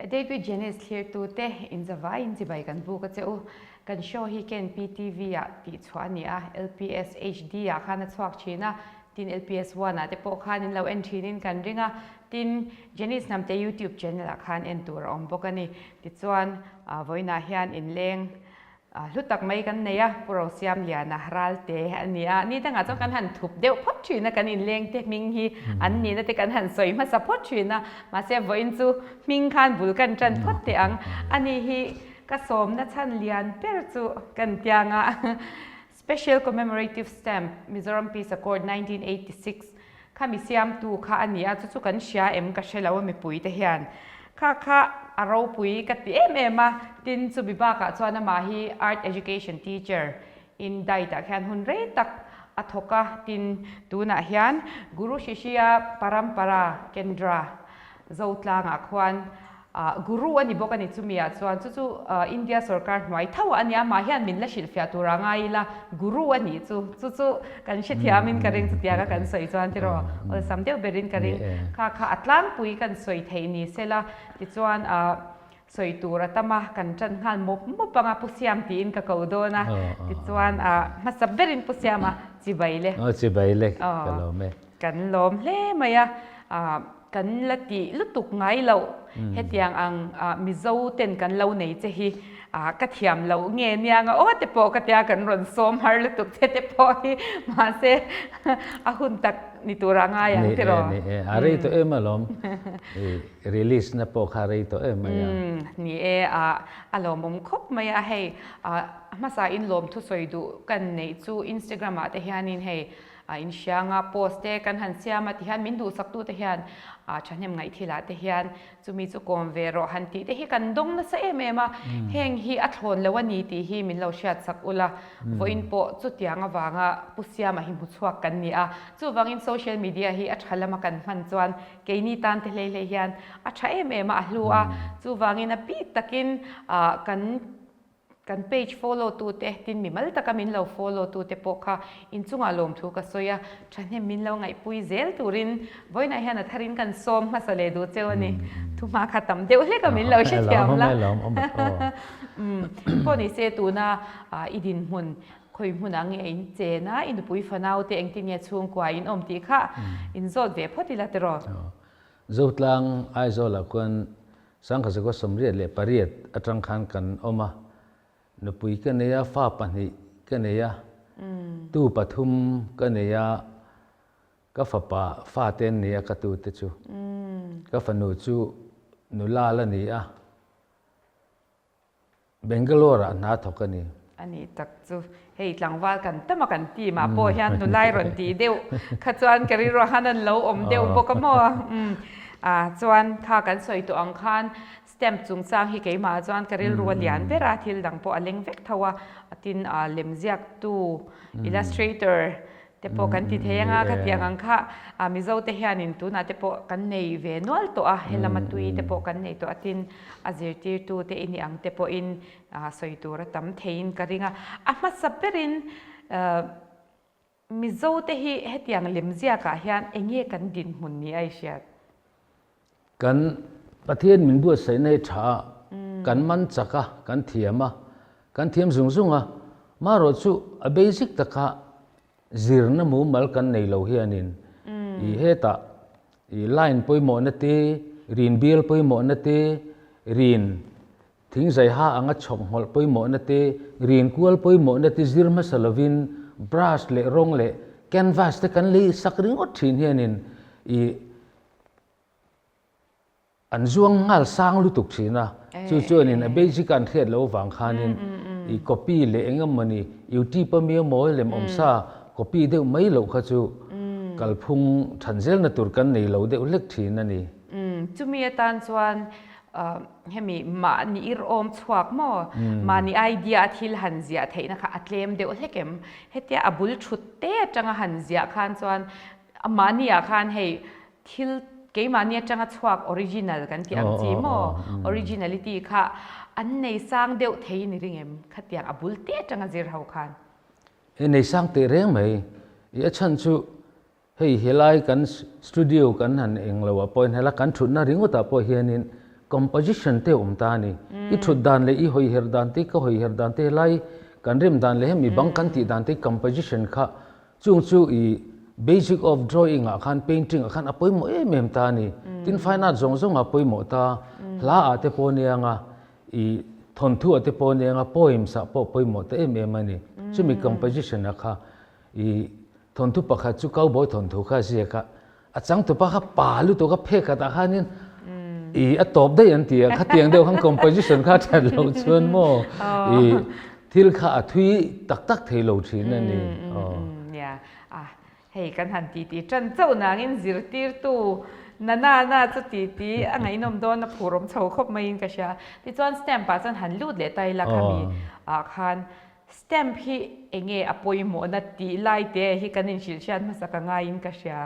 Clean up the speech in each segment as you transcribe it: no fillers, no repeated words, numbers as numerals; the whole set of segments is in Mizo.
Date with Janice thlirtute inzavaiin chibai kan buk a che u. Kan show hi KNPTV ah tihchhuah a ni a, LPS HD ah khan a chhuak thin a, tin LPS One ah te pawh khan in lo en thinin kan ring a, tin Janice Hnamte YouTube channel ah khan en tur a awm bawk a ni. Tichuan vawiinah hian inleng Hlu tak mai kan nei a, Pu Rosiamliana Ralte a ni a, ni dangah chuan kan han thup deuh phawt thin a, kan inlengte hming hi an nihna te kan han sawi hmasa phawt thin a, mahse vawiin chu hming khan bul kan tan phawt teh ang. Ani hi ka sawmna chhan lian ber chu kan tiang a, Special Commemorative Stamp, Mizoram Peace Accord 1986 Kha mi siamtu kha a ni a, chu chu kan hria em ka hre lo a mipui te hian. Kha kha a ropui ka ti em em a, tin chumi bakah chuan amah hi Art Education Teacher in diet ah khian hun rei tak a thawk a, tin tunah hian Guru Shishya Parampara Kendra Zotlangah khuan Guru a ni bawk a ni chumi ah chuan chu chu India sorkar hnuai tho a nia mah hian min la hrilhfiah tur a ngai ila Guru a nih chu chu chu kan hrethiam in ka ring chutiang a kan sawi chuan tiraw awlsam deuh ber in ka ring kha kha a tlangpui kan sawi theih ni sela tichuan sawi tur a tam a kan tan nghal mawp mawp anga Pu Siam tiin ka ko dawn a tichuan hmasa berin Pu Siama chibai le chibai le ka lawm e kan lawm hle mai a Kan la tih lutuk ngai loh. Hetiang ang Mizo ten kan lo nei che hi ka thiam loh nge nia nga aw te pawh ka tia kan rawn sawm har lutuk che te pawh hi mahse a hun tak ni tura ngai ang tiraw. Ni e, ni e. A rei tawh em alawm. I release na pawh kha a rei tawh em mai a. Ni e, a lawmawm khawp mai a hei hmasa in lawmthu sawi duh kan neih chu Instagram ah te hianin hei A inhriang a, post te kan han siam a tihian min duhsaktu te hian a thahnem ngaih thilah te hian chumi chu kawm ve rawh han tih te hi kan dawng nasa em em a, heng hi a thlawn lo a ni tih hi min lo hriatsak ula, vawiin pawh chutiang avanga Pu Siama hi hmuchhuak kan ni a, chuvangin social media hi a tha lama kan hman chuan keini tan te hlei hlei hian a tha em em a, a hlu a, chuvangin a bik takin kan Kan page follow tu te, tin mimal taka min lo follow tu te pawh kha inchungah lawmthu ka sawi a, thahnem min lo ngaihpui zel turin vawiinah hian a tharin kan sawm hmasa leh duh cheu a ni. Thuhma kha tam deuh hlek a min lo hrethiam la. Pawh ni se tuna i dinhmun khawi hmunah nge in chen a, i nupui fanau te engtin nge chhungkua in awm tih kha inzawt ve phawt ila tiraw. Zotlang Aizawlah khuan Sangkhazakhua 88 atang khan kan awm a, nupui ka nei a, fa pahnih ka nei a, tu pathum ka nei a, ka fapa fa te an ni a ka tu te chu. Ka fanu chu nula la ni a, Bangalore ah hna thawk a ni. A nih tak chu hei tlangval kan tam a kan team ah pawh hian nulai rawn tih deuh kha chuan ka rilru ah khan an lo awm deuh bawk a maw? Umm ah chuan kha kan sawi tawh ang khan stamp chungchang hi keimah ah chuan ka rilru a lian ber a, thil dang pawh a leng vek tho a, tin ah lemziaktu illustrator te pawh kan ti thei anga khatiang ang kha Mizo te hianin tunah te pawh kan nei ve nual tawh a, helama tui te pawh kan nei tawh a tin a zirtirtu te i nih ang te pawhin sawi tur a tam theiin ka ring a. A hmasa berin Mizo te hi hetiang lemziakah hian eng nge kan dinhmun ni a i hriat? Kan Pathian min buatsaihna hi tha a, kan man chak a, kan thiam a, kan thiam zung zung a, marawh chu a basic taka zirna mumal kan nei lo hianin i hetah i line pawimawhna te, rin bial pawimawhna te, rin thingzaiha anga chhawk nghawlh pawimawhna te, rin kual pawimawhna te zir hmasa lovin brush leh rawng leh canvas te kan lei sak ringawt thin hianin i An zuang nghal sang lutuk thin a, chu chuanin a basic an hriat loh avang khanin i copy leh eng emawni YouTube a mi emaw lem awmsa copy deuh mai loh kha chu kalphung than zelna tur kan nei lo deuh hlek thin a ni. Chumi atan chuan hemi mahni irhawm chhuak maw, mahni idea a thil han ziah theihna kha a tlem deuh hlek em? Hetia a bul thut te atanga han ziah khan chuan mahni ah khan hei thil keimahni atanga chhuak original kan tih ang chi maw originality kha an nei sang deuh thei ni ring em khatiang a bul te atanga zir ho khan. Hei nei sang teh reng mai i a chhan chu hei helai kan studio kan han eng lo ah pawhin hela kan thutna ringawt ah pawh hianin. composition te awm ta a ni. I thut dan leh i hawiher dan te, ka hawiher dan te helai kan rem dan leh hemi bang kan tih dan te composition kha chung chu i basic of drawing ah khan painting ah khan a pawimawh em em ta a ni. Tin fine art zawng zawng ah pawimawh ta, hla ah te pawh nia nga i thawnthu ah te pawh nia nga poems ah pawh pawimawh ta em em a ni. Chumi composition ah kha i thawnthu pakhat chu cowboy thawnthu kha a ziak a, A changtupa kha pa lutuk a phek khatah khanin i a tawp daih an ti a, khatiang deuh khan composition kha that loh chuan maw i thil kha a thui tak tak thei lo thin a ni. Nia, a hei kan han titi tan chauh nangin zirtirtu na na na chu titi a ngaihnawm dawn a phurawm chho khawp maiin ka hria. Tichuan stamp ah chuan han lut leh ta ila khami ah khan Stamp hi enge a pawimawhna tih lai te hi kan inhrilh hriat hmasa ka ngaiin ka hria.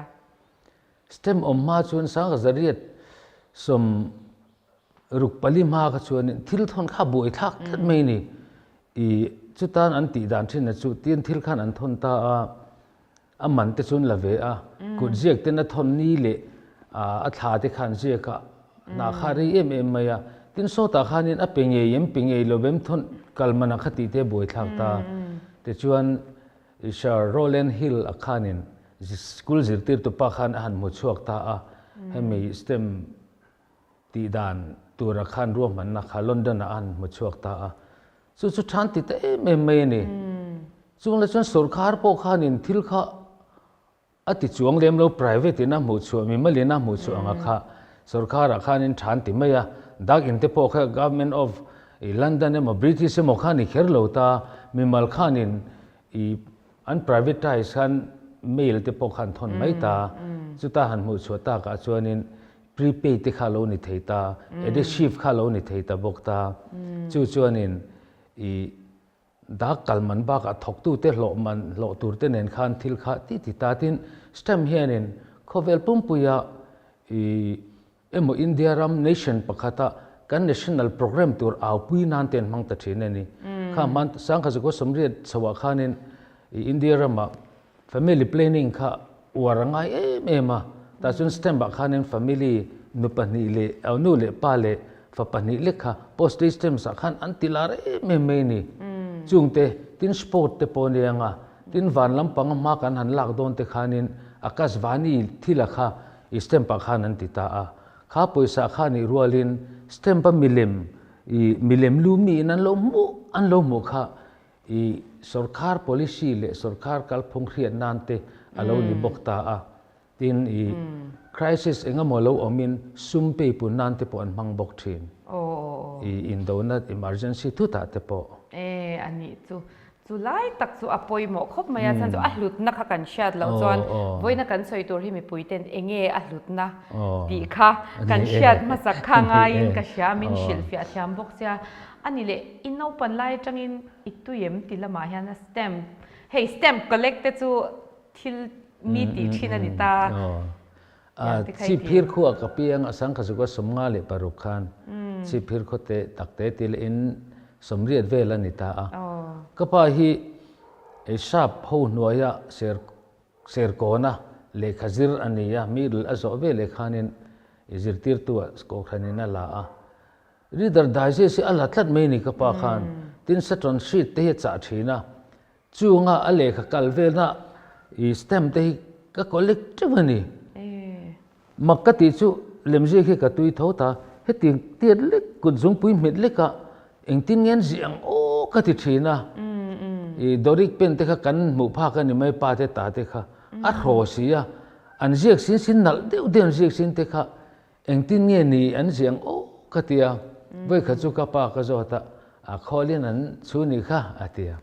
Stamp awm hma chuan sangha zariat 64 hma kha chuanin thil thawn kha buai thlak tlat mai a ni. I chutan an tih dan thin chu tin thil khan an thawn ta a, a man te chu an la ve a, kut ziak ten a thawn ni leh a thla te khan ziak a, hna kha rei em em mai a, tin sawtah khanin a pe ngei em pe ngei lo em thawn kal man a kha tih te buai thlak ta. Tichuan Sir Rowland Hill a khanin school zirtirtu pa khan a han hmu chhuak ta a, hemi stem tih dan tura khan ruahmanna kha London ah a han hmu chhuak ta a, Chu chu than ti ta em em mai a ni. Chung la chuan sorkar pawh khanin thil kha a ti chuang lem lo, private in a hmuh chhuah, mimal in a hmuh chhuah anga kha sorkar ah khanin than ti mai a. Dak in te pawh kha government of London emaw British emaw khan i kher lo ta, mimal khanin i an privatize khan mail te pawh khan thawn mai ta. Chuta han hmuh chhuah takah chuanin Prepaid te kha lo ni thei ta, adhesive kha lo ni thei ta bawk ta. Chu chuanin i dak kal man bakah thawktute hlawh man hlawh tur te nen khan thil kha ti ti ta. Tin, stamp hianin khawvel pumpuia i emaw India ram nation pakhata kan national programme tur aupui nan te an hmang ta thin a ni. Kha hman sangkhat zakua sawmriat chhoah khanin i India ramah Family planning kha uar a ngai em em a, tah chuan stamp ah khanin family nu pahnih leh au nu leh pa leh fa pahnih lek kha postage stamps ah khan an ti lar em em mai a ni. Chungte tin sport te pawh ania ang a, tin van lampang a hma kan han lak dawn te khanin Akashvani thila kha i stamp ah khan an ti ta a, kha pawisa kha nih rualin stamp a milem i milem lu miin an lo hmuh an lo hmuh kha I sorkar policy leh sorkar kalphung hriat nan te a lo ni bawk ta a, tin i crisis engemaw lo awmin sum pei pun nan te pawh an hmang bawk thin. I indona emergency thutah te pawh. E, a nih chu. Chu lai tak chu a pawimawh khawp mai a, chhan chu a hlutna kha kan hriat loh chuan vawiina kan sawi tur hi mipui ten enge a hlutna tih kha kan hriat hmasak kha ngaiin ka hria, min hrilhfiah thiam bawk sia. A ni leh, i naupan lai atangin i tui em ti lamah hian a stamp, hei stamp collect te chu thil mi tih thin a ni ta. A Chhipphir khuaa ka piang a sangkha zuk a 56 khan Chhipphir khaw te tak te ti leh in 80 vel a ni ta a. Ka pa hi ei sap ho hnuaia ser serkawna lehkha zir a ni a, middle a zawh ve leh khanin i zirtirtu ah kohhranin a la a. Reader Digest hi a la tlat mai a ni ka pa khan. Tin Saturn sheet te hi a chah thin a, chunga a lehkha kal velna i stamp te hi ka collect teuh a ni. Mak ka tih chu lemziak hi ka tui tho ta, hetiang tiat lek kut zungpui hmet lekah engtin nge an ziah ang aw ka ti thin a. I Doric pen te kha kan hmuh phak a ni mai pa te ta te kha a hraw si a, an ziak sin sin nalh deuh deuh an ziak sin te kha Engtin nge ni an ziah ang aw ka ti a, vawikhat chu ka pa ka zawt a, a khawlin an chhu ni kha a ti a,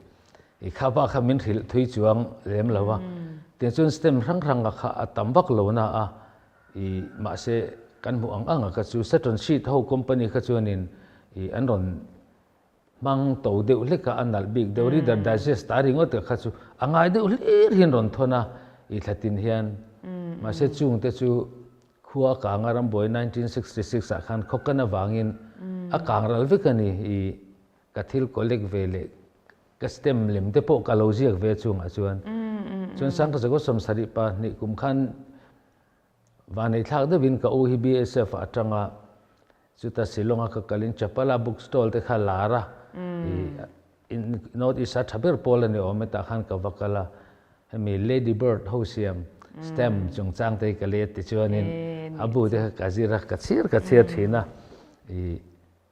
i kha pa kha min hrilh thui chuang lem lo a, tiang chuan stem hrang hrang a kha a tam vak lo na a, i mahse kan hmuh ang ang a kha chu Saturn sheet ho company kha chuanin i an rawn hmang to deuh hlek a, a nalh bik deuh Reader Digest ta ringawt ka kha chu a ngai deuh hlir hian rawn thawn a, i thlatin hian mahse chungte chu Khua a kang a, rambuai 1966 ah khan khawkan avangin a kang ral vek a ni. I ka thil collect ve leh ka stem lem te pawh ka lo ziak ve chungah chuan. Chuan Sangkhazaw 72 kum khan vanei thlak deuhin ka u hi BSF ah atanga. Chuta Shillong a ka kalin Chapala book stall te kha lar a, i North East a tha ber pawl a ni awm e tah khan ka va kal a, hemi Lady Bird ho siam stamp chungchang te hi ka let tichuanin a bu te kha ka zir a, ka chhir ka chhiar thin a, i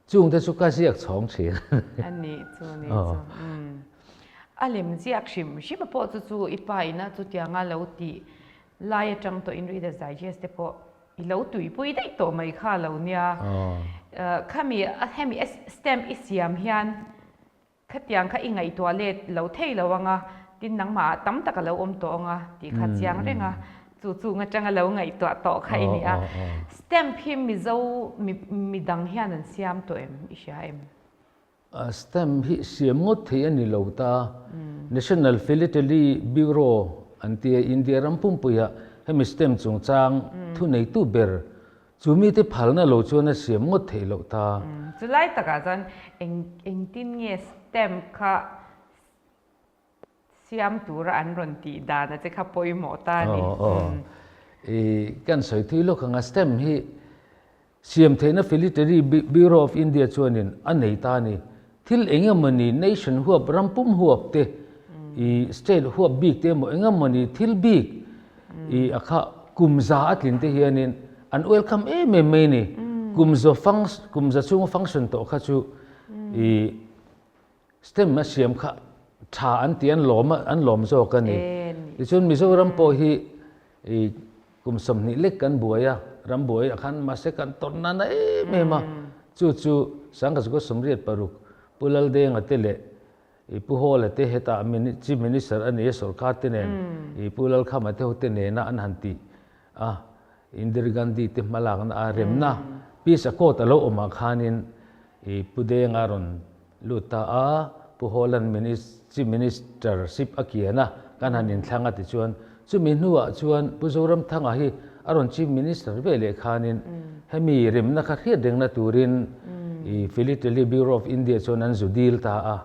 chung te chu ka ziak chhawng thin. A nih chu, nih chu. A lem ziak hrim hrim a pawh chu chu i pa ina chutianga lo tih lai atang tawhin Reader's Digest te pawh I lo tuipui daih tawh mai kha lo nia. Khami hemi stamp i siam hian khatiang kha i ngaihtuah let lo thei lo anga, tin nangmah ah tam tak a lo awm tawh anga tih kha chiang reng a, chu chung atanga lo ngaihtuah tawh kha i ni a. Stamp hi Mizo midang hian an siam tawh em i hria em? Stamp hi siam ngawt thei a ni lo ta. National Philately Bureau an ti a, India ram pumpuiah hemi stamp chungchang thuneitu ber chu mite phalna lo chuan a siam ngawt theih loh ta. Chulai takah chuan engtin nge stamp kha siam tura an rawn tih dan a che kha pawimawh ta a ni. Aw aw. I kan sawi thui lawk ang a, stamp hi siam theihna Philately Bureau of India chuanin a nei ta a ni. Thil eng emawni nation huap, ram pum huap te, i state huap bik te emaw eng emawni thil bik i a kha kum za a tlin te hianin an welcome em em mai a ni. Kum za kum za chhunga function tawh kha chu i Stem a siam kha tha an ti an lawm an lawm zawk a ni. Tichuan Mizoram pawh hi i kum 20 lek kan buai a, ram buai ah khan mahse kan tawrh nana em em a. Chu chu 1986 Pu Laldenga te leh i Pu Hawla te hetah Chief Minister a ni a sorkar te nen i Pu Lalkhama te ho te nena an han tih a, Indira Gandhi te hmalakna a remna Peace Accord a lo awmah khanin i Pu Denga rawn lut ta a, Pu Hawlan Chief Minister ship a kian a, kan han inthlang a tichuan chumi hnuah chuan Pu Zoramthanga hi a rawn Chief Minister ve leh khanin hemi remna kha hriat rengna turin i Philately Bureau of India chuan an zu dil ta a,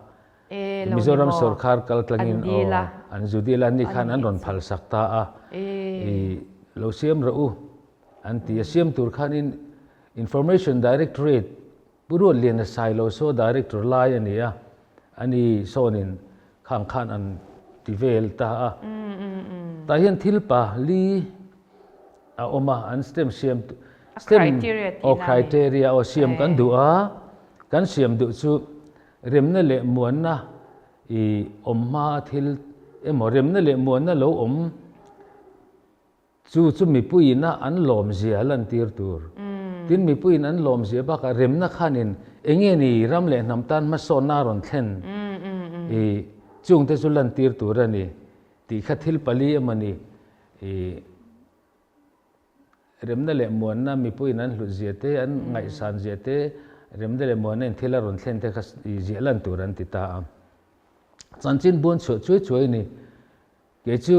Mizoram sorkar kal tlangin aw an zu dil a, ni khan an rawn phalsak ta a, i lo siam rawh u an ti a, siam tur khanin Information Directorate Pu Ruatliana Sailo saw Director lai a ni a, ani sawnin khang khan an ti vel ta a. Tah hian thil pa li a awm a, an stem siam stem aw criteria aw siam kan duh a, kan siam duh chu remna leh muanna i awm hma thil emaw remna leh muanna lo awm Chu chu mipuiin a an lawmzia a lantir tur. Tin, mipuiin an lawmzia bakah remna khanin eng nge ni ram leh hnam tan hmasawnna a rawn thlen i chungte chu lantir tur a ni tih kha thil pali emaw ni i remna leh muanna mipuiin an hlutzia te, an ngaihsanzia te, remna leh muanna in thil a rawn thlen te kha i ziah lan tur an ti ta a. Chanchin buan chhuah chuai chuai ni. Kei chu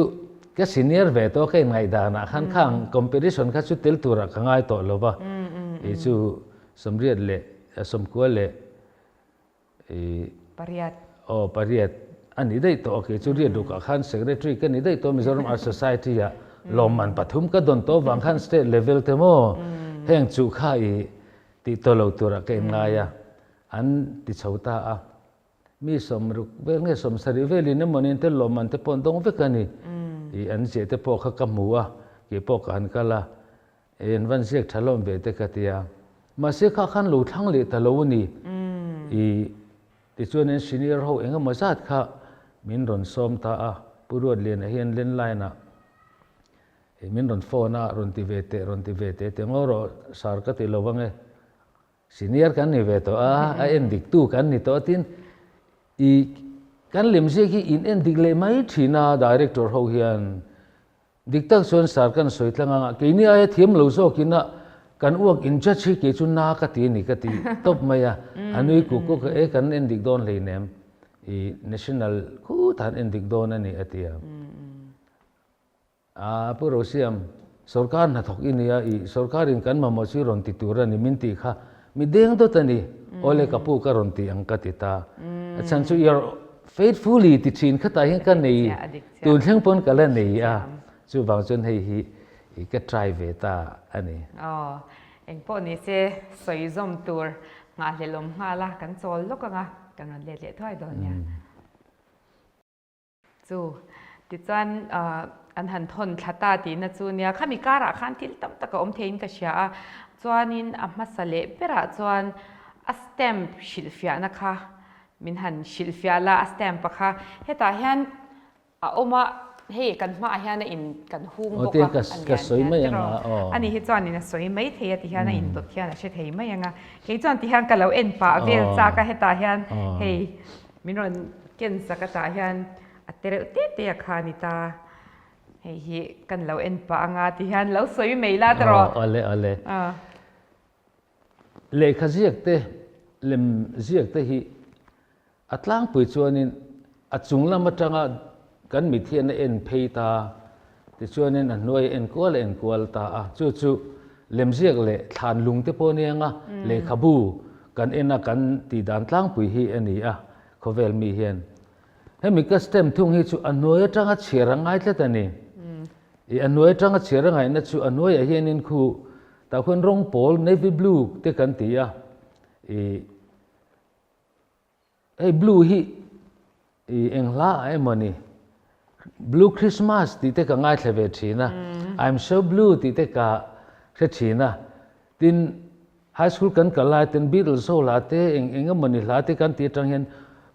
ka senior ve tawh ka inngaihdanah khan khang competition kha chu tel turah ka ngai tawh lo va, kei chu 80 leh 90 leh i Pariat. Aw pariat a ni daih tawh a, kei chu riat rukah khan secretary ka ni daih tawh Mizoram Art Society ah lawmman pathum ka dawn tawh vang khan state level te maw heng chu kha i tih tawh lo turah ka inngai a, an ti chho ta a. Mi 60 vel nge 70 velin emaw nen te lawmman te pawh an dawng vek a ni. I an ziah te pawh kha ka hmu a, kei pawh ka han kal a, e an van ziak tha hlawm ve te ka ti a. Mahse kha khan lo thlang leh ta lo a ni. I tichuan in senior ho eng emaw zat kha min rawn sawm ta a, Pu Ruatliana hian landline ah min rawn phone a, rawn ti ve teh, rawn ti ve teh, teh ngaw rawh sar ka ti lo ang e. Senior kan ni ve tawh a, a en dik tu kan ni tawh a tin i kan lem ziak hi in en dik leh mai thin a director ho hian dik tak chuan sir kan sawi tlang anga keini aia thiam lo zawk in a kan uak in judge hi kei chu na ka ti a ni ka ti tawp mai a, a nui kuk kuk a e kan en dik dawn hleinem i national khutah an en dik dawn a ni a ti a. A Pu Rosiam, sorkar hnathawk i nia, i sorkarin kan mamawh chu i rawn ti tur a ni min tih kha mi deng dawt a ni, awle ka pu ka rawn ti ang ka ti ta. A chhan chu your faithfully ti thin khatah hian ka nei, tun thleng pawn ka la nei a, chuvang chuan hei hi i ka try ve ta a ni. Aw. Engpawh ni se sawi zawm tur nghahhlelawm nghal a, kan chawl lawk ang a, kan rawn let leh thuai dawn nia. Chu tichuan an han thawn thla ta tihna chu nia, khami karah khan thil tam tak a awm theiin ka hria a, chuanin a hmasa leh berah chuan a stamp hrilhfiahna kha min han hrilhfiah la, a stamp a kha hetah hian a awm a, hei kan hmaah hian a in kan hung bawk a, a lian hian tiraw, ani hi chuanin a sawi mai thei a tihian a indawt hian a hre thei mai ang a, kei chuan tihian ka lo en pah vel chak a hetah hian hei Min rawn ken sak atah hian a te reuh te te a kha a ni ta. Hei hi kan lo en pah anga ti hian lo sawi mai la tawh. Aw, awle awle. Lehkha ziak te, lem ziak te hi a tlangpui chuanin a chung lam atanga kan mit hian a en phei ta, tichuanin a hnuai a en kual a en kual ta a, chu chu lemziak leh thlan lung te pawh nia anga lehkhabu kan en a kan tih dan tlangpui hi a ni a, khawvel mi hian. Hemi ka stamp thung hi chu a hnuai atanga chhiar a ngai tlat a ni. I a hnuai atanga chhiar a ngaihna chu a hnuaiah hianin khu tah khuan rawng pawl navy blue te kan ti a, i Hei blue hi i eng hla ah emaw ni Blue Christmas tih te ka ngaithla ve thin a, I'm so blue tih te ka hre thin a, tin high school kan kal lai ten Beatles ho hla te eng eng emaw ni hla te kan tih atang hian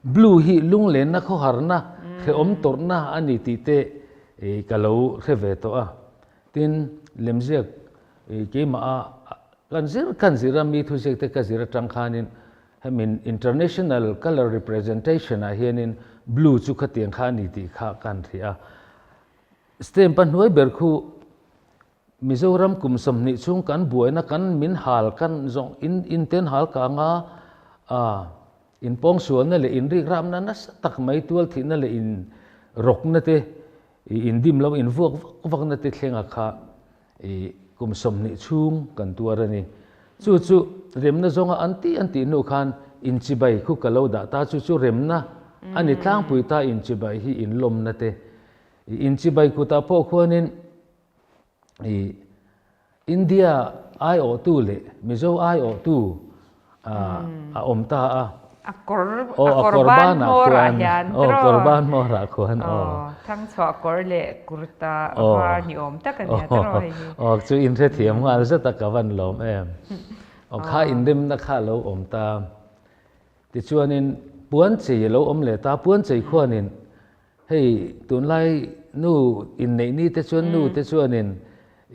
blue hi lunglenna khawharna hrehawm tawrhna a ni tih te ka lo hre ve tawh a, tin lemziak keimah a kan zir kan zir a mi thuziak te ka zir atang khanin Hemi International Colour Representation ah hianin blue chu khatiang kha a ni tih kha kan hria a. Stamp a hnuai ber khu Mizoram kum 20 chhung kan buaina kan min hal kan zawng in in ten hal kang a, a in pawngsualna leh in rikramna nasa tak mai tual thihna leh in rawkna te i in dim lo in vuak vak vakna te thlenga kha I kum 20 chhung kan tuar a ni. Chu chu remna zawnga an tih an tih hnu khan inchibai khu ka lo dah ta chu chu remna a ni tlangpui ta inchibai hi inlawmna te. I inchibai kutah pawh khuanin i India aiawhtu leh Mizo aiawhtu a awm ta a. A kawr a kawr ban hmawr ah hian tiraw? Aw kawr ban hmawr ah khuan aw. Thangchhuah kawr leh kurta var ni awm tak a nia tiraw hei hi. Aw chu inhrethiam nghal zet a ka van lawm em. Aw kha inrimna kha a lo awm ta. Tichuanin puanchei a lo awm leh ta, puanchei khuanin hei tunlai nu inneih ni te chuan nu te chuanin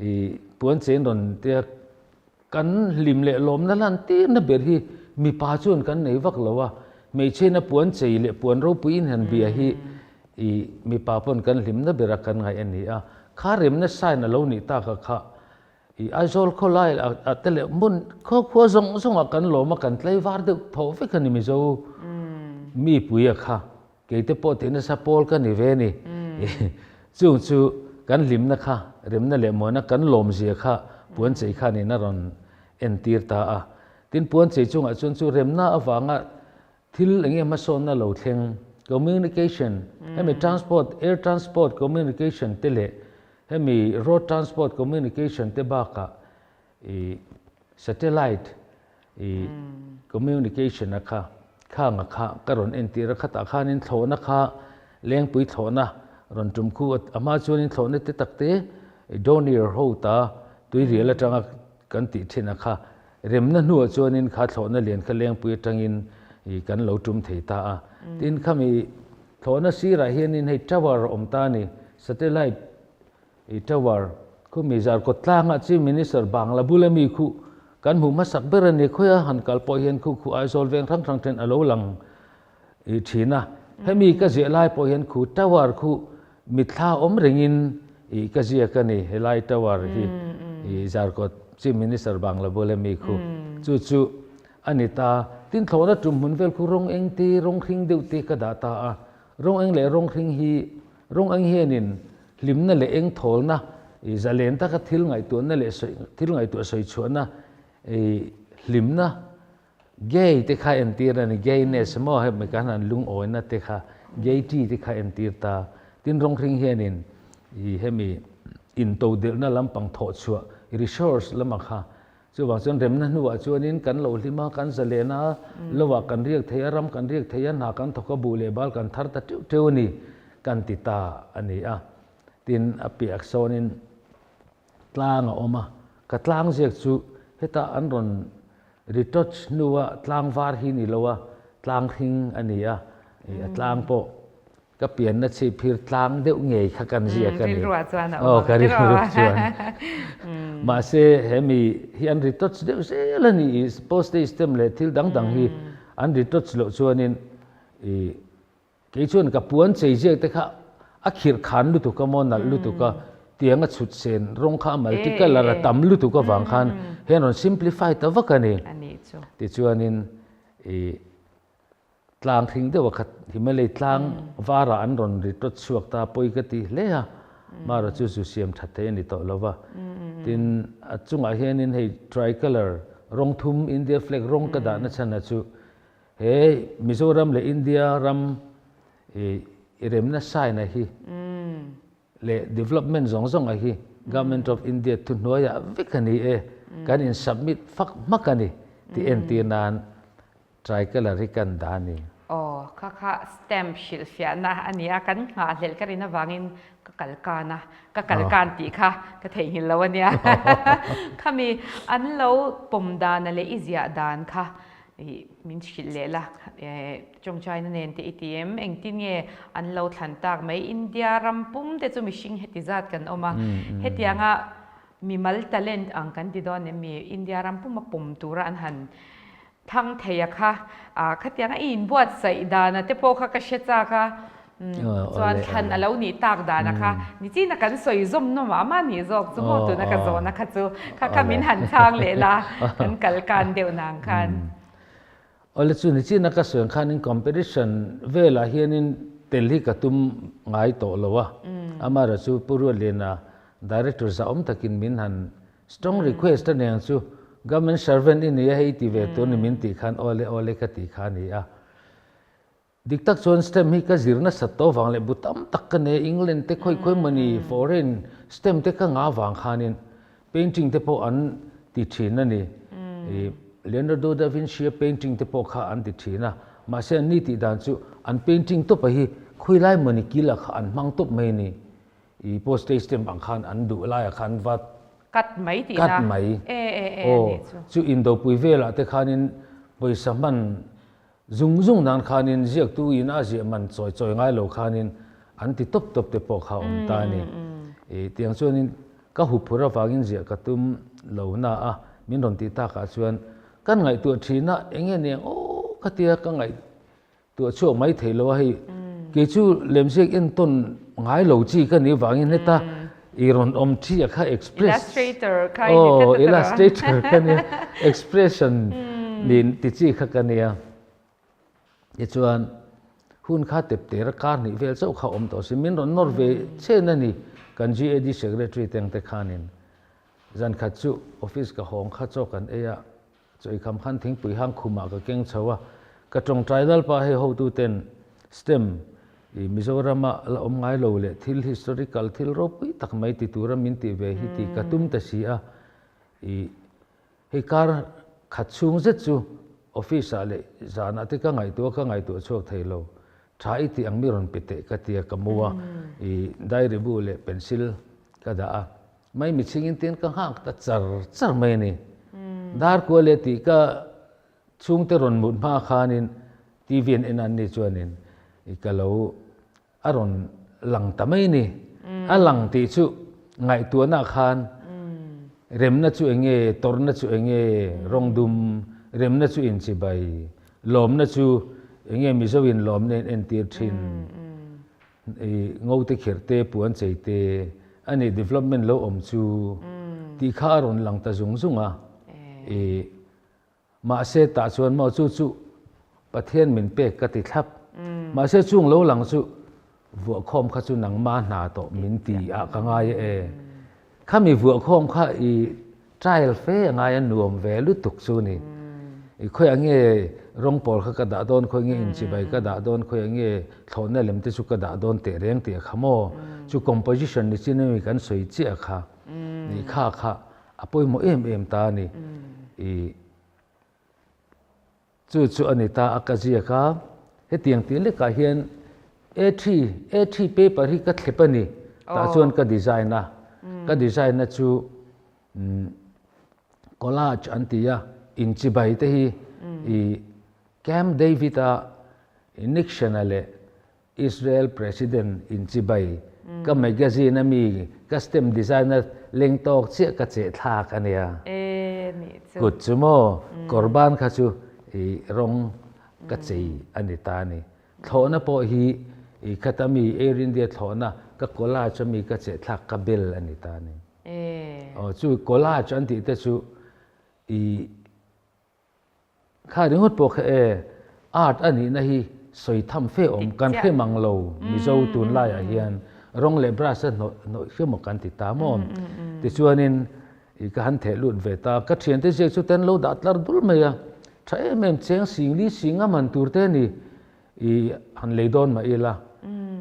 i puanchei an rawn tia Kan hlim leh lawmna lan tirna ber hi mipa chuan kan nei vak lo a, hmeichhiaina puan chei leh puan ropui in han bia hi i mipa pawn kan hlimna bera kan ngaih a ni a. Kha remna sign a lo nih tak a kha i Aizawl khawlai a te leh hmun khaw khua zawng zawng ah kan lawm a, kan tlaivar deuh thaw vek a ni Mizo mipui a kha. Kei te pawh tih nasa pawl ka ni ve ni. Chung chu kan hlimna kha, remna leh muana kan lawmzia kha puanchei khanin a rawn entir ta a. Tin, puanchei chungah chuan chu remna avanga thil eng nge hmasawnna lo thleng, communication, hemi transport, air transport communication te leh hemi road transport communication te bakah i satellite i communication a kha khang a kha ka rawn entir a khatah khanin thlawhna kha lengpui thlawhna rawn tum khu a hma chuanin thlawhna te tak te Dornier ho ta tuirial atanga kan tih thin a kha remna hnuah chuanin kha thlawhna lian kha lengpui atangin i kan lo tum thei ta a tin khami thlawhna sirah hianin hei tower a awm ta a ni satellite I tower khu mi zar kawt tlangah Chief Minister Bangla bula mi khu kan hmuh hmasak ber a ni. Khawia han kal pawh hian khu khu Aizawl veng hrang hrang then a lo lang i thin a. Hemi ka ziah lai pawh hian khu tower khu mitthla awm rengin i ka ziak a ni. Helai tower hi i Zarkawt Chief Minister Bangla bula mi khu chu chu a ni ta. Tin thlawhna tum hmun vel khu rawng eng te rawng hring deuh te ka dah ta a. Rawng eng leh rawng hring hi rawng eng hianin Hlimna leh engthawlna, i zalen taka thil ngaihtuahna leh sawi thil ngaihtuah sawi chhuahna, i hlimna, gay te kha entir a ni, gayness maw hemi mi kan han lungawina te kha, gaiety te kha entir ta. Tin rawnghring hianin i hemi intodelhna lampang thawh chhuah, resource lama kha. Chuvang chuan remna hnuah chuanin kan lo hlim a, kan zalen a, lovah kan riak thei a, ram kan riak thei a, hna kan thawk a, buh leh bal kan thar ta teuh teuh a ni kan ti ta a ni a. Tin, a piah sawnin tlang a awm a, ka tlang ziak chu heta an rawn retouch hnua tlang var hi ni lo a, tlang hring a ni a, a tlang pawh Ka pianna chhip phir tlang deuh ngei kha kan ziak a ni. Rilruah chuan a awm ang. Aw, ka rilruah chuan. Mahse, hemi hi an retouch deuh zel a ni. I postage stamp leh thil dang dang hi an retouch loh chuanin i kei chuan ka puan chei ziak te kha a khirh khan lutuk a maw, nalh lutuk a, tiang a chhut sen rawng kha a multicolour a tam lutuk avang khan hian rawn simplify ta vak a ni. Tichuanin i Tlang hring deuh a khat Himalay tlang varah an rawn ri tawt chhuak ta pawi ka ti hle a, Mara chu zu siam that thei a ni tawh lo va. Tin, a chungah hianin hei tricolour rawng thum India flag rawng ka dahna chhan a chu he Mizoram leh India ram i remna sign a hi leh development zawng zawng a hi Government of India thuhnuaiah vek a ni e, kan in submit fak hmak a ni tih entir nan Tricolour hi kan dah a ni. Aw, kha kha stamp hrilhfiahna a ni a, kan nghahhlelh ka rin avangin ka kal kan a, ka kal kan tih kha ka theihnghilh lo a nia. Khami an lo pawm dana leh i ziah dan kha ih min hrilh leh la, tawngtaina nen te i ti em? Engtin nge an lo thlan tak mai? India ram pum te chu mihring heti zat kan awm a, hetianga mimal talent ang kan ti dawn em mi? India ram puma pawm tura an han Thang thei a kha, ah khatiang a i inbuatsaih dan a te pawh kha ka hre chak a, chuan thlan a lo nih tak dan a kha nichin a kan sawi zawm nawm ah mah nih zawk chu maw tuna ka zawn a kha chu kha kha min han chhang leh la kan kal kan deuh nang khan. Awle chu nichin a ka sawi ang khanin competition velah hianin tel hi ka tum ngai tawh lo a, amaherawhchu Pu Ruatliana Director zahawm takin min han Strong request a neng chu government servant i nia hei ti ve tur ni min tih khan awle awle ka tih kha a ni a. Dik tak chuan stem hi ka zir nasat tawh vang leh bu tam tak ka nei a, England te khawi khawi mawni foreign stem te ka ngah vang khanin painting te pawh an ti thin a ni. Leonardo da Vinci a painting te pawh kha an ti thin a, mahse an ni tih dan chu an painting tawp a hi khawi lai mawni kil ah kha an hmang tawp mai a ni. I postage stamp ang khan an duh laiah khan va cut mai tih na. Cut mai. E e e a nih chu. Chu indopui velah te khanin pawisa hman zung zung nan khanin ziaktu in a ziah man chawi chawi ngai lo khanin an ti tawp tawp te pawh kha a awm ta a ni. I tiang chuanin ka huphur avangin ziah ka tum lo na a, min rawn tih takah chuan kan ngaihtuah thin a, eng nge niang aw ka tia ka ngaih Tuah chhuak mai thei lo a hei kei chu lemziak entawn ngai lo chi ka nih vangin heta i rawn awm thi a kha express aw illustrator ka nia expression nin ti chi kha ka nia tichuan hun kha tep ter a kar hnih vel chauh kha awm tawh si min rawn nawr ve chen a ni kan GAD secretary te ang te khanin zan khat chu office ka hawng kha chaw kan ei a Chawikham khan thingpui hang khumah ka keng chho a, ka tawngtai lalpa hei hotuten stem i Mizorama la awm ngai lo leh thil historical thil ropui tak mai ti tura min tih ve hi tih ka tum ta si a, i hei kar khat chhung zet chu office ah leh zanah te ka ngaihtuah ka ngaihtuah chhuak thei lo, tha i tih ang mi rawn pe teh ka tia ka mu a, i diary bu leh pencil ka dah a. Mai michhingin tin ka nghak ta char char mai a ni. Darkua leh tih ka chhungte rawn mut hma khanin TV an en an ni chuanin i ka lo a rawn lang ta mai a ni. A lang tih chu ngaihtuahna khan remna chu eng nge, tawrhna chu eng nge, rawng dum, remna chu inchibai, lawmna chu eng nge Mizo in lawmna in entir thin. I ngote khirh te, puan chei te, a nih development lo awm chu tih kha a rawn lang ta zung zung a. I mahse tah chuan maw chu chu Pathian min pek ka ti thlap. Mahse chung lo lang chu vuahkhawm kha chu nangma hna tawh min ti ah ka ngai e. Khami vuahkhawm kha i trial fe a ngai a nuam ve lutuk chu ni. I khawiah nge rawng pawl kha ka dah dawn, khawiah nge inchibai ka dah dawn, khawiah nge thlawhna lem te chu ka dah dawn teh reng tih a kha maw? Chu composition ni chin ami kan sawi chiah kha ni kha kha a pawimawh em em ta a ni. I chu chu a ni ta a ka ziak a, hetiang tih lekah hian A3, A3 paper hi ka thlep a ni, tah chuan ka design a, ka design na chu collage an ti a, inchibai te hi i Camp David a Nixon-a leh Israel President inchibai ka magazine a mi ka stem designer leng tawk chiah ka cheh thlak a nia. Kut chu maw kawrban kha chu i rawng ka chei a ni ta a ni. Thlawhna pawh hi i khata mi Air India thlawhna ka collage a mi ka cheh thlak ka bel a ni ta a ni. Aw chu collage an tih te chu i Kha ringawt pawh kha e, art a nihna hi sawi tham fe awm kan hre mang lo Mizo tunlaiah hian rawng leh brush a hnawh hnawih hre maw kan ti ta maw? Tichuanin i ka han theh lut ve ta, ka thiante ziak chu ten lo dah tlar dul mai a, tha em em cheng sing li sing a man tur te a ni i han lei dawn mah ila.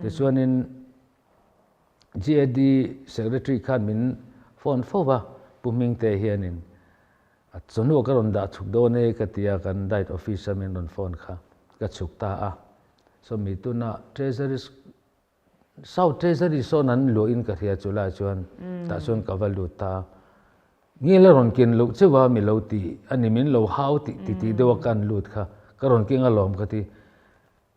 Tichuanin GAD Secretary khan min phone fo va, Pu Hmingte hianin A chawhnu ka rawn dah chhuk dawn e ka ti a, kan diet office a min rawn phone kha ka chhuk ta a. Sawmi tuna Treasury South Treasury sawn an luah in ka hria chu lai chuan tah chuan ka va lut ta a. Nge la rawn ken loh cheuh a mi lo ti a ni min lo hau tih ti tih deuh a kan lut kha ka rawn keng alawm ka ti.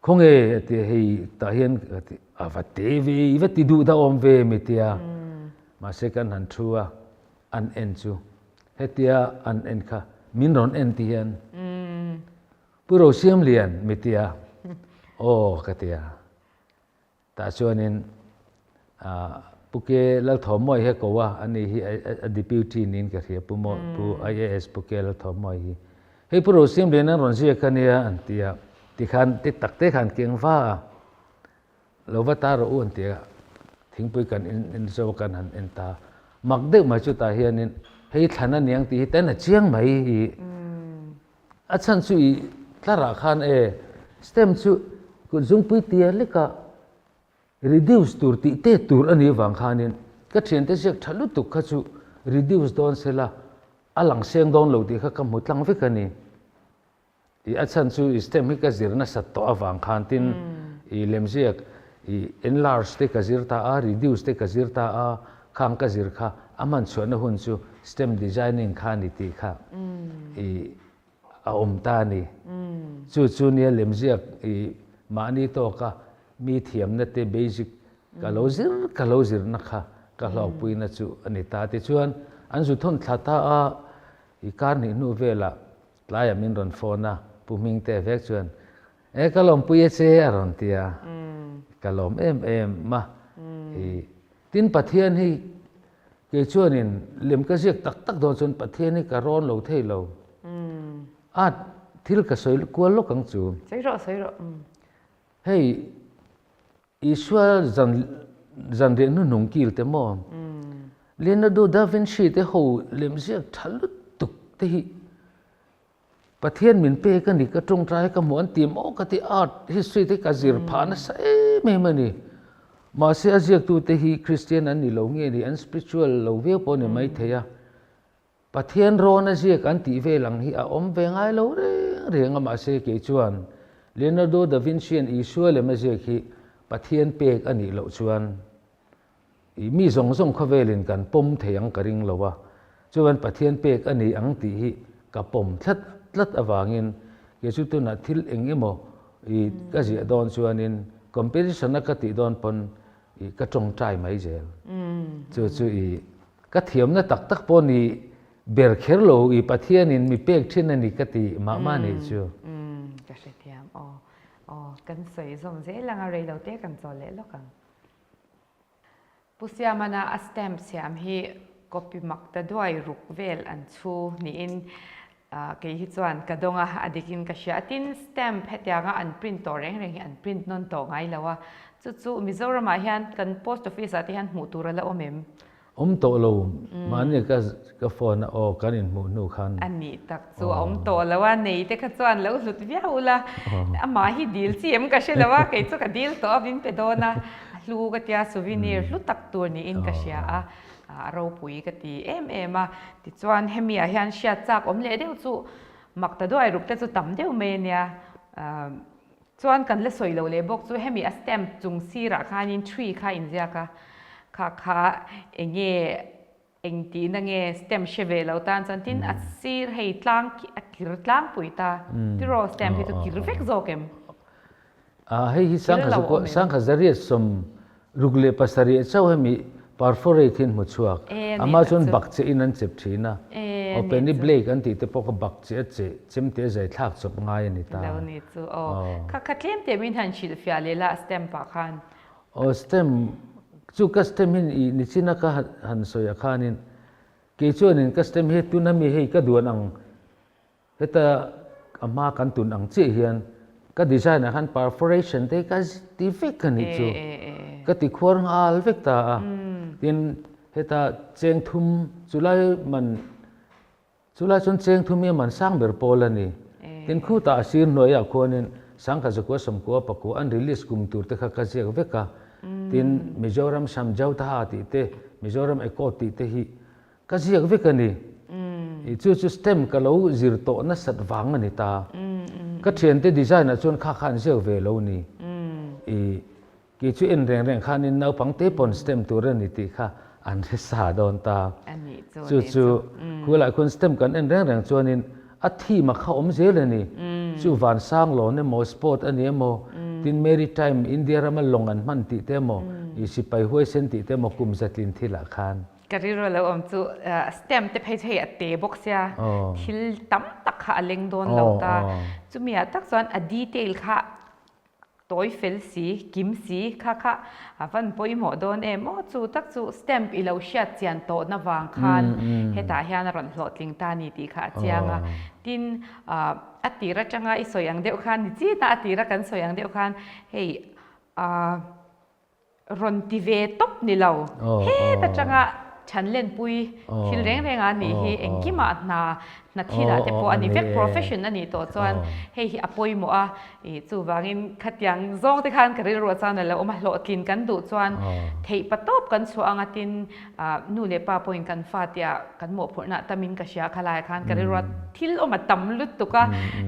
Khawnge a ti a hei tah hian ka ti a va te ve i va ti duh dah awm ve mi tia mahse kan han thu a an en chu hetia an en kha min rawn en ti hian Pu Rosiamlian mi tia aw ka tia. Tah chuanin Pu Ke Lalthawmawii hi a ko a, ani hi a deputy niin ka hria Pu Maw, Pu IAS Pu Ke Lalthawmawii hi. Hei Pu Rosiamlian an rawn ziak a nia an ti a, tikhan ti tak te khan keng va a, lo va ta rawh u an ti a, thingpui kan in en zo kan han en ta. Mak deuh mai chu tah hianin hei thlan a niang tih hi ten a chiang mai i A chhan chu i tlarah khan e stem chu kut zungpui tia leka reduce tur tih te tur a nih vang khanin ka thiante ziak tha lutuk kha chu reduce dawn sela a lang seng dawn lo tih kha ka hmu tlang vek a ni. I a chhan chu i stem hi ka zir nasat tawh avang khan tin i lemziak i enlarge te ka zir ta a, reduce te ka zir ta a, khang ka zir kha a hman chhuahna hun chu stem designing kha a ni tih kha i a awm ta a ni. Chu chu nia lemziak i mahni tawka mi thiamna te basic ka lo zir ka lo zirna kha ka hlawkpuina chu a ni ta. Tichuan an zu thawn thla ta a, i kar hnih hnu velah tlaiah min rawn phone a, Pu Hmingte vek chuan E ka lawmpui e che a rawn ti a, ka lawm em em a. I tin Pathian hi kei chuanin lem ka ziak tak tak dawn chuan Pathian hi ka rawn lo thei lo. A thil ka sawi kual lawk ang chu. Sawi rawh, sawi rawh. Hei Isua zan zanriah hnuhnung kil te maw? Leonardo da Vinci te ho lemziak tha lutuk te hi Pathian min pek a ni, ka tawngtai ka hmuh an ti maw ka ti art history te ka zir phah nasa em em a ni. Mahse a ziaktute hi Christian an ni lo nge ni, an spiritual lo viau pawh a ni maithei a. Pathian rawn a ziak an tih vel ang hi a awm ve ngai lo reng reng a mahse kei chuan Leonardo da Vinci-a'n Isua lem a ziak hi Pathian pek a nih loh chuan I mi zawng zawng khawvelin kan pawm thei ang ka ring lo a, chuan Pathian pek a ni ang tih hi ka pawm tlat tlat avangin kei chu tunah thil eng emaw i ka ziah dawn chuanin competition a ka tih dawn pawn i ka tawngtai mai zel. Chu chu i ka thiamna tak tak pawh ni ber kher lo i Pathianin mi pek thin a ni ka ti mah mah nih chu. Ka hrethiam aw. Aw kan sawi zawm zel ang a, reilote kan chawl leh lawk ang. Pu Siamana a stamp siam hi copy mak ta duai ruk vel an chhu niin kei hi chuan ka dawng a, a dikin ka hria. Tin, stamp hetianga an print tawh reng reng hi an print nawn tawh ngai lo a, chu chu Mizoramah hian kan post office ah te hian hmuh tur a la awm em? Awm tawh lo, mahni ka ka phone a aw kan inhmuh hnu khan. A nih tak chu a awm tawh lo a, nei te kha chuan lo hlut viau ula, amah hi dil chi em ka hre lo a, kei chu ka dil tawh a min pe dawn a, a hlu ka tia souvenir hlu tak tur niin ka hria a. a ropui ka ti em em a. Tichuan hemi ah hian hriat chak awm leh deuh chu mak ta duai ruk te chu tam deuh mai a nia. Chuan kan la sawi lo leh bawk chu hemi a stamp chung sirah khanin tree kha a inziak a, kha kha eng nge eng tihna nge stamp hre ve lo tan chuan tin a sir hei tlang a kir tlangpui ta tiraw stamp hi chu kir vek zawk em? A hei hi sangkha zariat 67 chauh hemi perforate hi an hmu chhuak. Amah chuan bak che in an chep thin a. Aw Penny Blake an tih te pawh kha bak che a che chem te a zai thlak chawp ngai a ni ta. Lo ni chu aw. Kha kha tlem te min han hrilh fiah leh la stamp ah khan. Aw stamp chu ka stamp hi i nichina ka han sawi ah khanin kei chuanin ka stamp hi tuna mi hei ka duan ang Heta a hma kan tun ang chiah hian ka design ah khan perforation te ka ti vek a nih chu. Ka ti khuar nghal vek ta a. Tin, heta cheng thum chulai man chulai chuan cheng thum hi a man sang ber pawl a ni. Tin, khutah a sir hnuaiah khuanin sangkhat zakua sawmkua pakua an release kum tur te kha ka ziak vek a. Tin, Mizoram Samjhauta tih te, Mizoram Accord tih te hi Ka ziak vek a ni. I chu chu stem ka lo zir tawh nasat vang a ni ta. Ka thiante design ah chuan kha kha an ziak ve lo ni. I kei chu en reng reng khanin naupang te pawn stem tur a ni tih kha an hre sa dawn ta. Chu chu khulai khuan stem kan en reng reng chuanin a theme a kha awm zel a ni. Chu vansang lawn emaw sport a ni emaw tin maritime India rama lawng an hman tih te emaw i sipai huaisen tih te emaw kum zatlin thilah khan. Ka rilru lo awm chu stamp te phei chu hei a te bawk sia thil tam tak kha a leng dawn lo ta. Chumi ah tak chuan a detail kha tawi fel si, kim si kha kha a van pawimawh dawn em aw chu tak chu stamp i lo hriat chian tawhna vang khan hetah hian a rawn hlawhtling ta ni tih kha a chiang a. Tin a tir atanga i sawi ang deuh khan ni chin a a tira kan sawi ang deuh khan hei Rawn ti ve tawp ni lo. Het atanga thanlenpui thil reng reng a nih hi engkimah hna hna thilah te pawh a ni vek profession a nih tawh chuan hei hi a pawimawh a ih chuvangin khatiang zawng te khan ka rilruah chuan a lo awm a hlawhtlin kan duh chuan theih pa tawp kan chhuah anga tin ah nu leh pa pawhin kan fa tia kan mawhphurhna a tamin ka hria khalaiah khan ka rilruah thil awm a tam lutuk a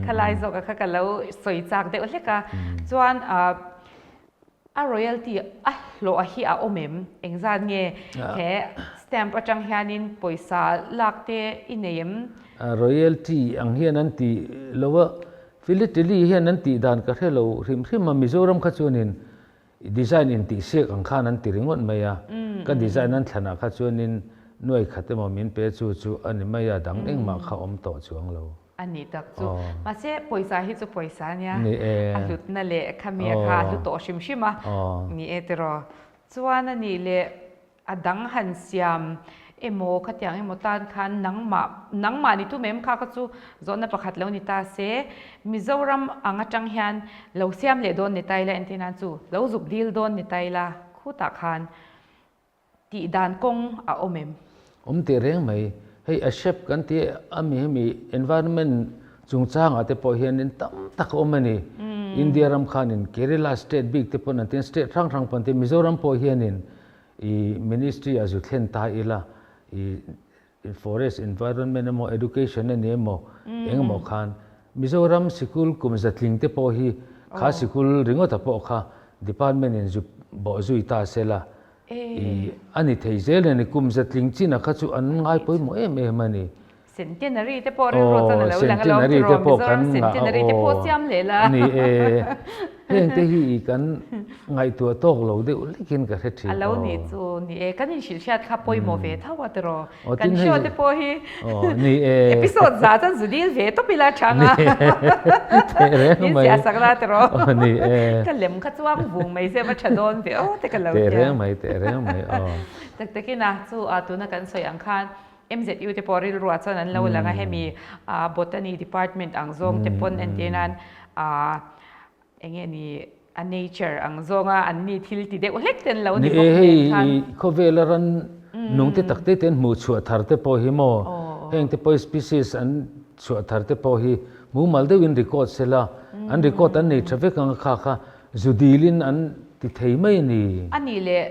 khalai zawkah kha ka lo sawi chak deuh hlek a chuan ah A royalty a hlawh hi a awm em? Engzat nge he stamp atang hianin pawisa lak te i nei em? A royalty ang hian an ti lo a, philately hian an tih dan ka hre lo hrim hrim a, Mizoram kha chuanin design intihsiak ang khan an ti ringawt mai a, ka design an thlanah kha chuanin nuai khat emaw min pe chu chu a ni mai a, dang engmah kha awm tawh chuang lo. A nih tak chu. Mahse pawisa hi chu pawisa a nia. A hlutna leh khami a kha a hlu tawh hrim hrim a. Ni e tiraw. Chuan a nih leh a dang han siam emaw khatiang emaw tan khan nangmah nangmah ni tum em kha kha chu zawhna pakhat lo ni ta se Mizoram ang atang hian lo siam leh dawn ni ta ila entir nan chu lo zuk dil dawn ni ta ila khutah khan Tih dan kawng a awm em? Awm teh reng mai. Hei a shape kan tih a mi hemi environment chungchangah te pawh hianin tam tak a awm a ni. India ram khanin Kerala state bik te pawn an tia, state hrang hrang pawn an tia, Mizoram pawh hianin i ministry a zu thlen ta ila i Forest environment emaw education a ni emaw eng emaw khan Mizoram sikul kum zatling te pawh hi kha sikul ringawta pawh kha department in zu bawh zui ta se la i a ni thei zel a ni kum zatling chin a kha chu an ngai pawimawh em em a ni. Centenary te pawh rilru chuan a lo lang alawm tiraw Mizoram centenary te pawh siam leh la. Ni e. Heng te hi i kan ngaihtuah tawk lo deuh lekin ka hre thin. A lo nih chu ni e, kan inhrilh hriat kha pawimawh ve tho a tiraw. Kan show te pawh hi episode za chuan zu dil ve tawp ila chang a. Min ziah sak la tiraw. Ka lem kha chuang vung mai se va tha dawn ve aw te ka lo tia. Teh reng mai, teh reng mai aw. Tak takin a chu tuna kan sawi ang khan MZU te pawh rilruah chuan an lo lang a, hemi botany department ang zawng te pawn entir nan Eng nge ni a nature ang zawnga an ni thil ti deuh hlek te an lo ni bawk nen khan. Ni e, hei khawvela ran nung te tak te te an hmuh chhuah thar te pawh hi maw, heng te pawh hi species an chhuah thar te pawh hi mumal deuhin record se la, an record an nei tha vek ang a kha kha zu dilin an ti thei mai a ni. A nih leh.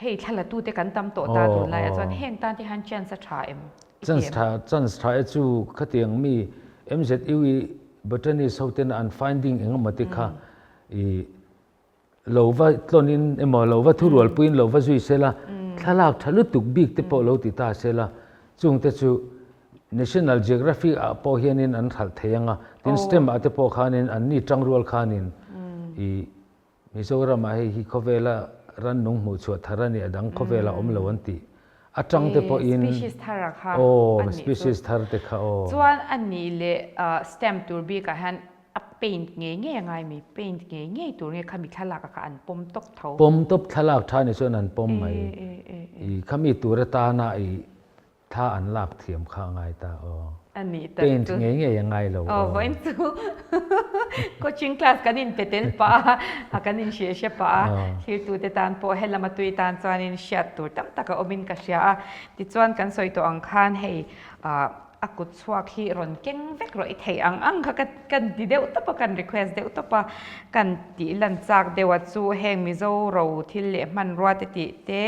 Hei thlalatu te kan tam tawh ta tunlaiah chuan heng tan te hian chance a tha em? I ti em? Chance tha, chance tha e chu khatiang mi MZU i botanist ho tena an finding eng emaw te kha i lo va tlawnin emaw lo va thurualpuiin lo va zui sela, thlalak tha lutuk bik te pawh lo ti ta sela, chungte chu National Geographic ah pawh hianin an hralh thei ang a, tin STEM ah te pawh khanin an ni tangrual khanin i Mizoram ah hei hi khawvela rannung hmuh chhuah thar a ni, a dang khawvel ah awm lo an tih atang te pawhin Species thar a kha aw a nih chu. Species thar te kha aw. Chuan a nih leh stamp tur bik ah hian a paint ngei ngei a ngai mi, paint ngei ngei tur nge khami thlalak ah kha an pawm tawp tho. Pawm tawp thlalak tha ni chuan an pawm mai. I khami tur atana i Thla an lak thiam kha a ngai ta aw. A nih tak Paint chu. ngei ngei a ngai lo Aw aw. vawiin chu coaching class kan in pe tel pah a, kan in hrilh hre pah a, thirtute tan pawh he lama tui tan chuanin hriat tur tam tak a awmin ka hria a. Tichuan kan sawi tawh ang khan hei a kut chhuak hi rawn keng vek rawh i theih ang ang kha ka kan ti deuh tawp a, kan request deuh tawp a, kan tih lan chak deuh a chu heng Mizo ro thil leh hmanrua te tih te,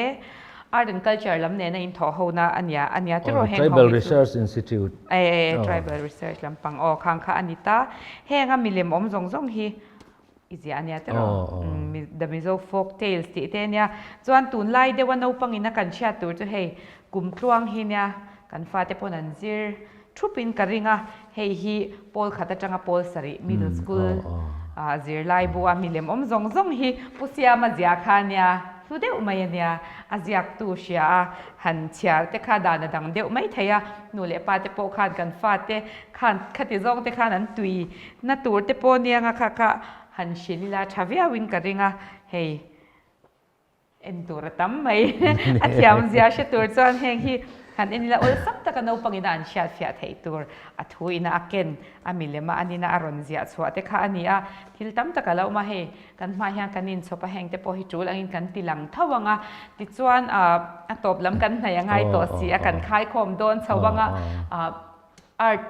Art and Culture lam nena inthawh hona a nia, a nia tiraw heng ho Tribal hi chu. Research Institute. E, Tribal Research lampang aw khang kha a ni ta. Heng a milem awm zawng zawng hi i ziah a nia tiraw? The Mizo Folk Tales tih te a nia. Chuan tunlai deuha naupangin a kan chhiat tur chu hei kum tluang hi nia kan fate pawn an zir thupin ka ring a, hei hi pawl khat atanga pawl sarih middle school zirlai bu a milem awm zawng zawng hi Pu Siama zia kha ania hlu deuh mai ania, a ziaktu hria a han chhiar te kha dan a dang deuh mai thei a, nu leh pa te pawh khan kan fate khan khati zawng te khan an tui na tur te pawh anianga kha kha han hrilh ila tha viauin ka ring a, hei. En tur a tam mai. A thiam zia hre tur chuan heng hi han en ila awlsam taka naupangin a an hriat fiah theih tur a thu ina a ken a milem a anina a rawn ziah chhuah te kha a ni a. Thil tam tak a lo awm a, hei kan hmaah hian kan inchhawp a, heng te pawh hi tul angin kan ti lang tho ang a. Tichuan a tawp lam kan hnaih a ngai tawh si a, kan khaikhawm dawn chho ang a. Art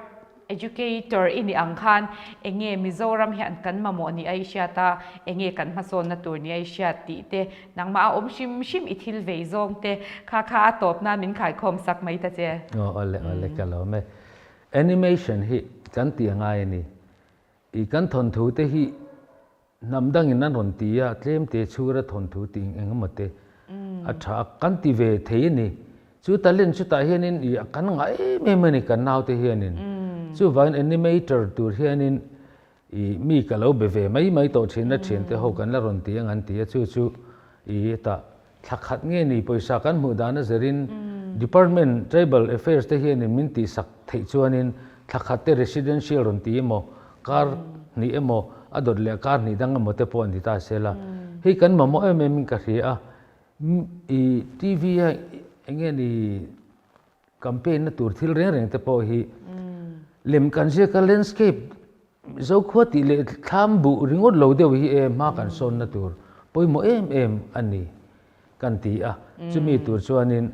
Educator i nih ang khan enge Mizoram hian kan mamawh ni a i hriat a, enge kan hmasawnna tur ni a i hriat tih te, nangmah a awm hrim hrim i thil vei zawng te kha kha a tawp nan min khaikhawm sak mai ta che. Aw awle awle ka lawm e. Animation hi kan tih a ngai a ni. I kan thawnthu te hi Hnam dangin an rawn ti a, tlem te chhura thawnthu tih eng emaw te a tha a, kan ti ve thei a ni. Chu talent chutah hianin ih kan ngah em em a ni kan naute hianin. Chuvangin animator tur hianin ih mi ka lo be ve mai mai tawh thin a, thiante ho kan la rawn ti ang an ti a, chu chu ih hetah thla khat nge ni pawisa kan hmuh dan a zerin Department Tribal Affairs te hianin min tihsak theih chuanin thla khat te residential rawn ti emaw kar hnih emaw a dawt leh kar hnih dang emaw te pawh an ti ta sela hei kan mamawh em em in ka hria a i TV a enge ni Campaign na tur thil reng reng te pawh hi lem kan ziak a landscape Zokhua tih leh thlam buh ringawt lo deuh hi e hma kan sawn na tur pawimawh em em a ni kan ti a, chumi tur chuanin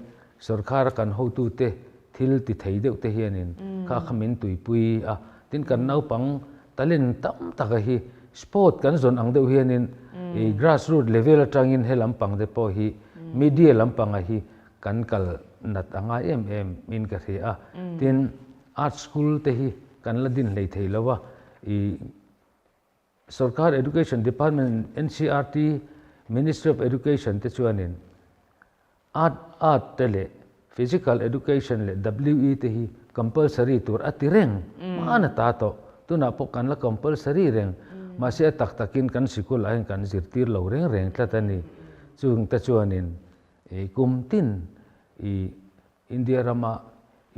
sorkar a kan hotute thil ti thei deuh te hianin kha kha min tuipui a, tin kan naupang talent tam taka hi sport kan zawn ang deuh hianin i grassroot level atangin he lampang te pawh hi media lampanga hi Kan kal nat a ngai em em in ka hria a, tin art school te hi kan la din hlei thei lo a, i sorkar education department NCERT ministry of education te chuanin art art te leh physical education leh WE te hi compulsory tur a ti reng hman a ta tawh, tunah pawh kan la compulsory reng mahse a tak takin kan sikul ah hian kan zirtir lo reng reng tlat a ni, chung te chuanin I kum tin i India rama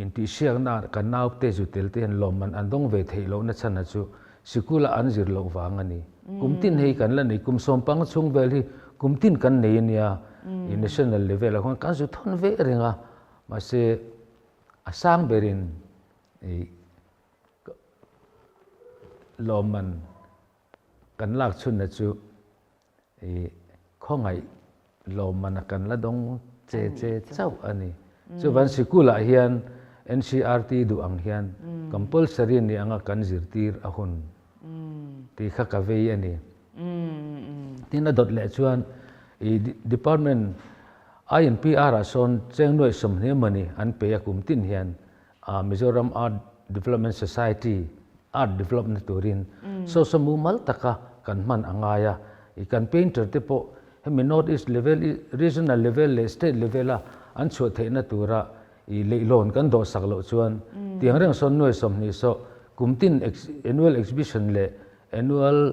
intihsiakna kan naute zu tel te hian lawmman an dawng ve theih lohna chhan chu sikula an zir loh vang a ni. Kum tin hei kan la nei, kum sawmpang chhung vel hi kum tin kan nei a nia. I national level ah khuan kan zu thawn ve reng a, mahse a sang berin i lawmman kan lak chhunna chu I khawngaih lawmman a kan la dawng che che chauh a ni. Chuvan sikulah hian NCERT duh ang hian compulsory ni anga kan zirtir a hun tih kha ka vei a ni. Tin a dawt leh chuan i department. INPR ah sawn cheng nuaih 20 emawni an pe a kum tin hian Mizoram Art Development Society art develop na turin saw saw mumal taka kan hman a ngai a. I kan painter te pawh hemi North East level, regional level leh state level a an chhuah theihna tura i leihlawn kan dawh sak loh chuan tiang reng sawn nuai 20 saw kum tin annual exhibition leh annual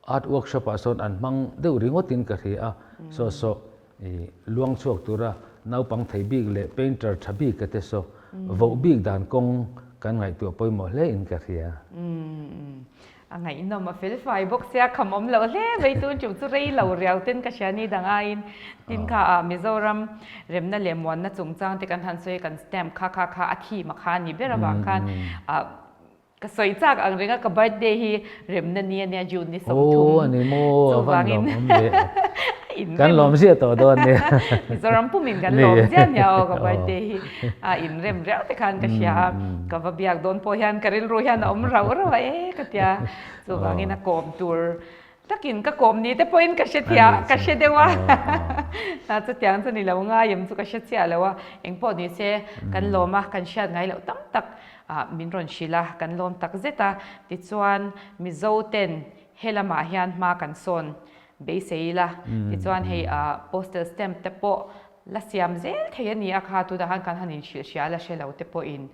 art workshop ah sawn an hmang deuh ringawtin ka hria a. Saw saw i luang chhuak tura naupang thei bik leh painter tha bik te saw voh bik dan kawng kan ngaihtuah pawimawh hle in ka hria. A ngaihnawm a fel fai bawk sia kham awm loh hle mai tun ṭum chu rei lo riau ten ka hria ni dang aiin tin kha ah Mizoram remna leh muanna chungchang te kan han sawi kan stamp kha kha kha a thim a kha a ni ber avang khan ah ka sawi chak ang reng a ka birthday hi remna ni ania June ni 30 Aw a ni maw a van chuvangin lawm awm ve in kan rem lawm ziah tawh dawn nia Mizoram pumin kan ni lawm ziah nia aw ka aw birthday hi a inrem riau te khan ka hria a ka va biak dawn pawh hian ka rilru hian a awm rauh rauh a e ka tia chuvangin a kawm tur takin ka kawm ni te pawhin ka hre thia ka hre deuh a a chutiang chu ni lo ngai em chu ka hre chiah lo a engpawh ni se kan lawm a kan hriat ngai loh tam tak ah min rawn hrilh a kan lawm tak zet a tichuan Mizo ten he lamah hian hma kan sawn beisei ila tichuan hei ah postal stamp te pawh La siam zel thei a ni a kha, tunah khan kan han inhrilh hria la hre lo te pawhin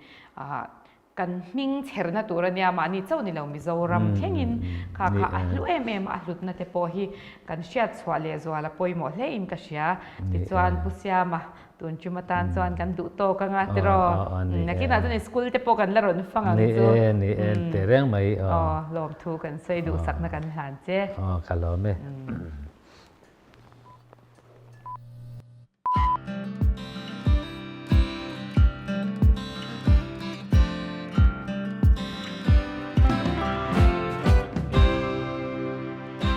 kan hming chherna tur a nia, mahni chauh ni lo Mizoram thlengin kha kha a hlu em em a, a hlutna te pawh hi kan hriat chhuah leh zual a pawimawh hle in ka hria. Tichuan Pu Siama tun tum atan chuan kan duh tawk anga tiraw, nakinah chuan school te pawh kan la rawn fang ang chu. Ni e, ni e, tehreng mai. Aw, lawmthu kan sawi duhsakna kan hlan che. Aw, ka lawm e.